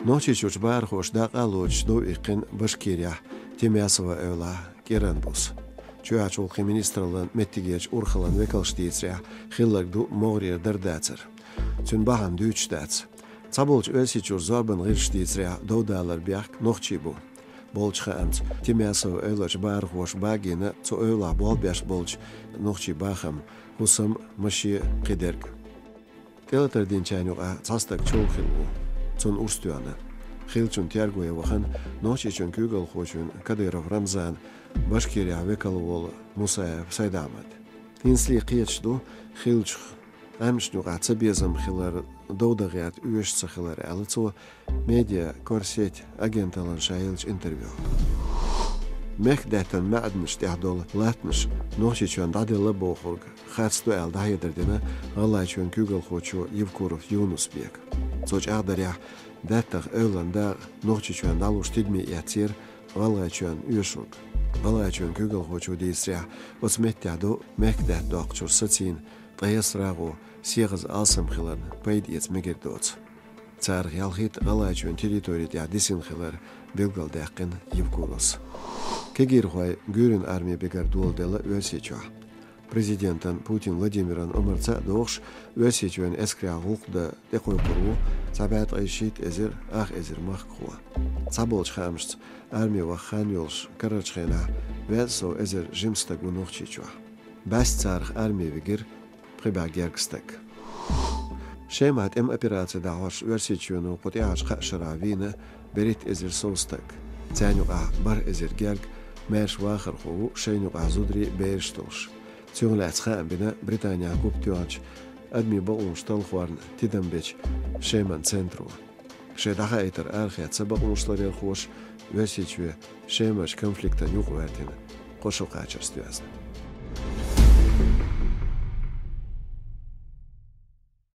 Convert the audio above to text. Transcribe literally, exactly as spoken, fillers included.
Нохчийчуьрчу бахархоша дакъа а лоцуш дов иккхина Башкирехь Тимясово эвлахь кӀиранан буса. Чоьхьарчу гӀуллакхийн министраллан меттигерчу урхаллин векалша дийцарехь, хилларг ду могӀарера дар-дацар. Цуьнан бахьана дуьйцуш дац. Цхьаболчу Оьрсийчуьра зорбанан гӀирсаша дийцарехь, дов далар бехк нохчий бу. Болчу хаамца, Тимясово эвларчу бахархоша багийна цу эвлахь болх беш болчу нохчийн бахам, хӀусам, машен, кхидерг. ТӀелатар динчарна юкъахь цхьа стаг чов хилла ву. Цунна урс тоьхна. Хиллачун терго ян вахана Нохчийчоьнан куьйгалхочуьнга Кадыров Рамзанна, Башкирехь векал волу Мусаев Сайдахьмада. ХӀинцале кхеташ ду хиллачух къаьмнашна юкъахь цабезам хилар, дов дан гӀерта оьшуш ца хилар аьлла цо, «Медиа Корсеть» агенталлина ша еллачу интервьюхь. Мехкан даьттан маьӀданаш тӀехь долу латтанаш Нохчийчоьнна дӀаделла бохург харц ду аьлла, дӀахьедар дина ГӀалгӀайчоьнан куьйгалхочо Евкуров Юнус-Бека. Цо чӀагӀдарехь, даьттах эвлан дакъа Нохчийчоьнна дӀалуш тидаме эцнера ГӀалгӀайчоьнна оьшург. ГӀалгӀайчоьнан куьйгалхочо дийцарехь, оцу меттехь ду мехкан даьтта доккхучуьра сацийна ткъе исс рагӀу сехаза алсам хиларна пайда эца мегар доцу. Царах ялхитта ГӀалгӀайчоьнан территори тӀехь дисина хилар билгалдаьккхина Евкуровс. Кегийрхой гуьйренан арми бигар доладелла Оьрсийчохь. Президентан Путин Владимиран омарца а догӀуш, Оьрсийчоьнан эскарехь гӀуллакх дан тӀекхойкхур ву цхьа бӀе ткъе шийтта эзар ах эзар махкахо. Цхьаболчу хаамашца, арми ваха хан йолуш карарчу хенахь веза сов эзар жима стаг ву Нохчийчохь. БӀаьста царах арми вигира пхи бӀе гергга стаг. Шемахь тӀеман операци дӀахьош Оьрсийчоьно кху тӀаьхьарчу кхаа шарахь вийна берхӀитта эзар сов стаг. Царна юкъахь бархӀ эзар гергга маьрша вахархо ву, шайна юкъахь зударий, бераш долуш. Цунах лаьцна хаам бина Британехь гупа тоьхначу адамийн бакъонаш талхорна тидам бечу Шеман центро. Шайн дӀахаийтар арахецна, бакъонашларъярхоша Оьрсийчоь Шемарчу конфликтана юкъа гӀоьртина кхо шо кхачарца доьзна.